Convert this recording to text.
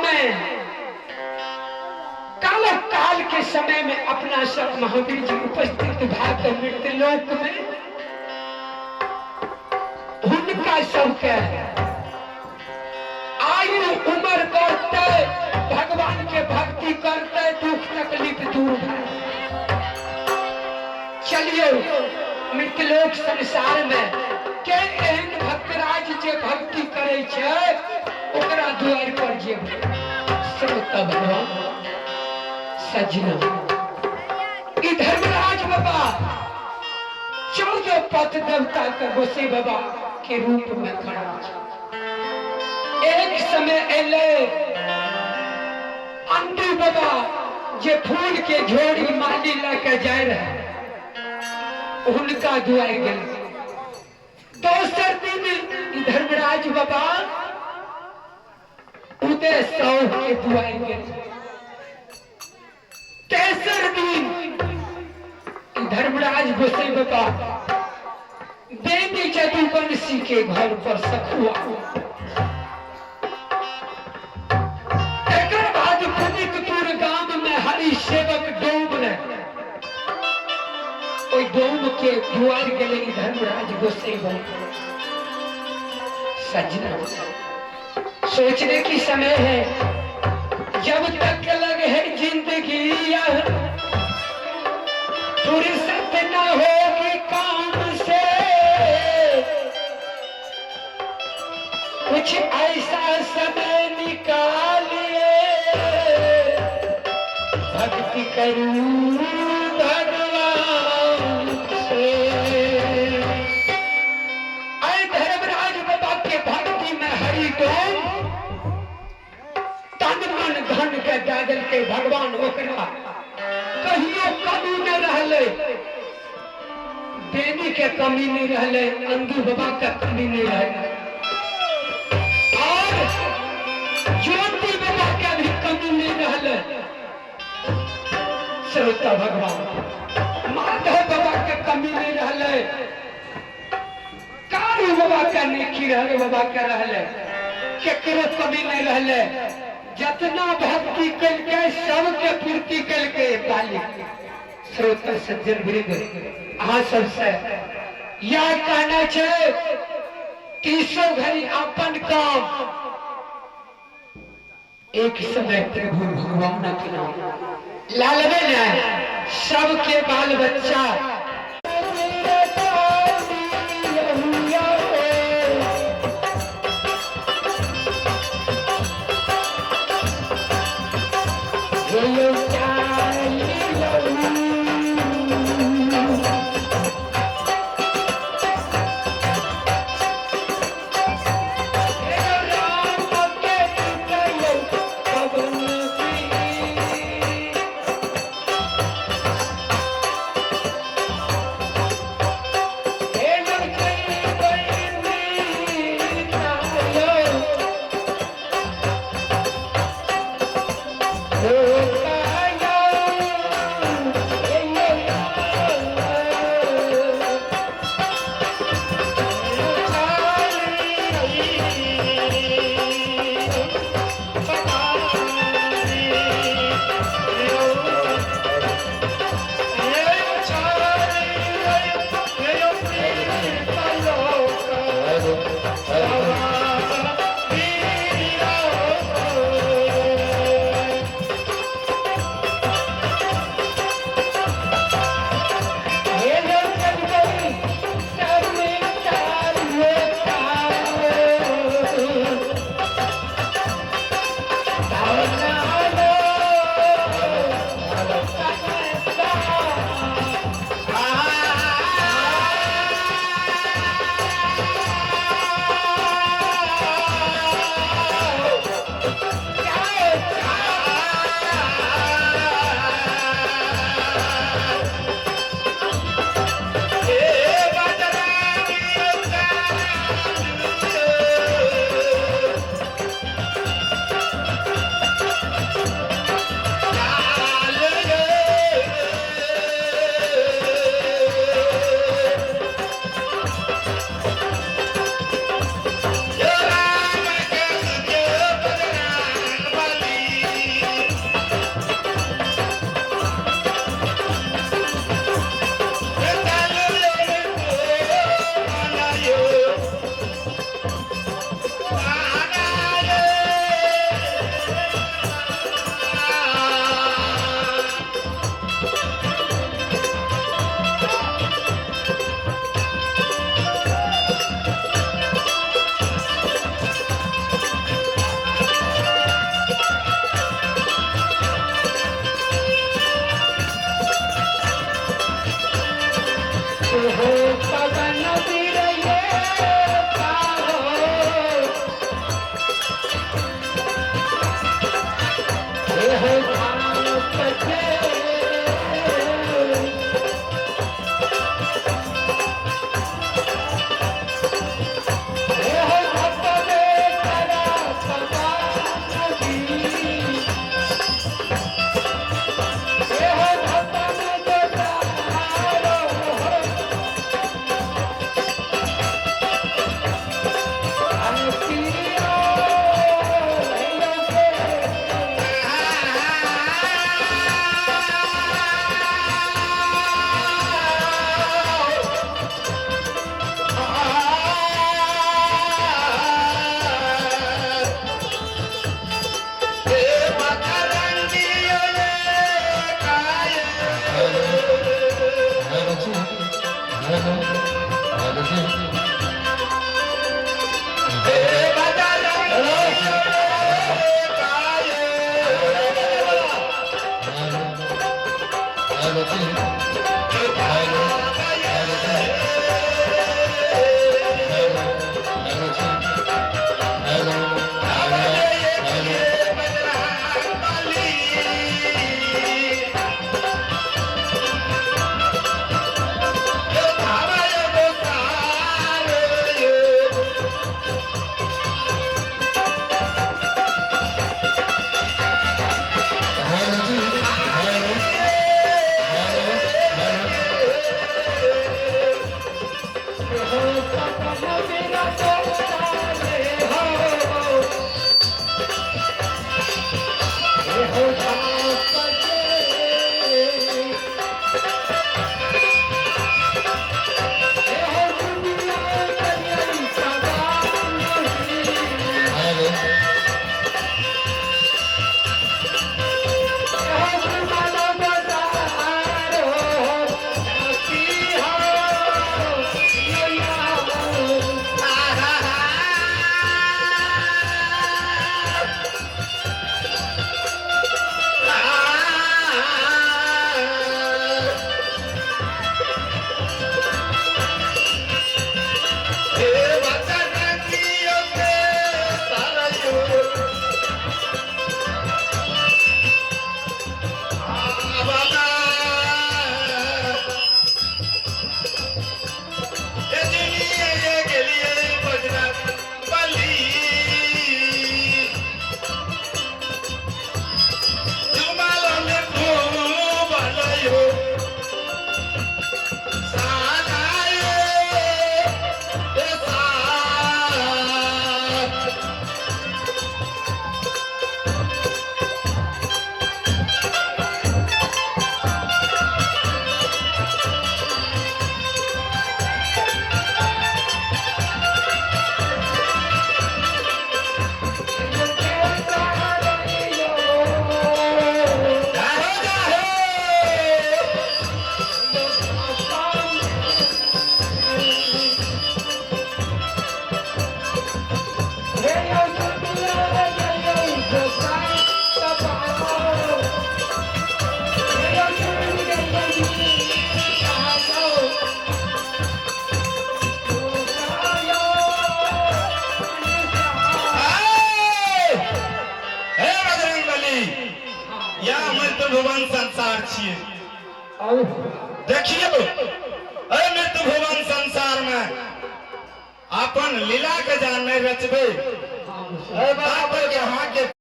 में काल काल के समय में अपना सब महावीर जी उपस्थित भए के मृत्यलोक में हुनका सबके आयु उम्र बढ़ते, भगवान के भक्ति करते, दुख तकलीफ दूर भए। चलियो मृतलोक संसार में के एहन भक्तराज जे भक्ति करे छै ओकरा दुआरि पर जेबै। श्रोता भगवान सजना, ई धर्मराज बाबा 14 पथ देवता के गोसाई बाबा के रूप में खड़ा छै। एक समय एलै अंडू बाबा जे फूल के झोरी माली लऽ के जाय रहे, हुनका दुआरि गेल। दोसर दिन धर्मराज बाबा उदय साहु के दुआरि गेल। तेसर दिन धर्मराज गोसाई बाबा बेनी जदुवंशी के घर पर सखुआ। एकर बाद पुनितपुर गाम में हरि सेवक डोम रहे, ओहि डोम के दुआर गेले धर्मराज गोसाई बाबा। सजना, सोचने की समय है, जब तक लग है जिंदगी यह फुर्सत न होगी काम से, कुछ ऐसा समय निकालिए भक्ति करूं भगवान से। आए धर्मराज बाबा के भक्ति में हरि डोम तन मन धन के दे देलकै भगवान, ओकरा कहियो कमी नहीं रहलै, देनी के कमी नहीं रहलै, अंधु बाबा के कमी नहीं रहलै, और ज्योति बाबा के भी कमी नहीं रहलै। श्रोता भगवान, माधव बाबा के कमी नहीं रहलै, कारू बाबा के नहीं, खिरहर बाबा के रहलै, केकरो कमी नहीं रहलै। जितना भक्ति कलकै सबके पूर्ति कलकै मालिक। श्रोता सज्जन वृंद, अहाँ सबसे यह कहना छै, तीसो घड़ी अपन काम, एक समय प्रभु भगवान के नाम लालबे ने सबके बाल बच्चा। हो पवन बिरये पाहो। हो धाम कटे। हो भपवे करा पवन। हो भपन गोसारो। हे बजरंगबली, या मृत्यु भुवन संसार छियै। देखियौ, एहि मृत्यु भुवन संसार में अपन लीला के जान नहीं रचबै, अहाँके।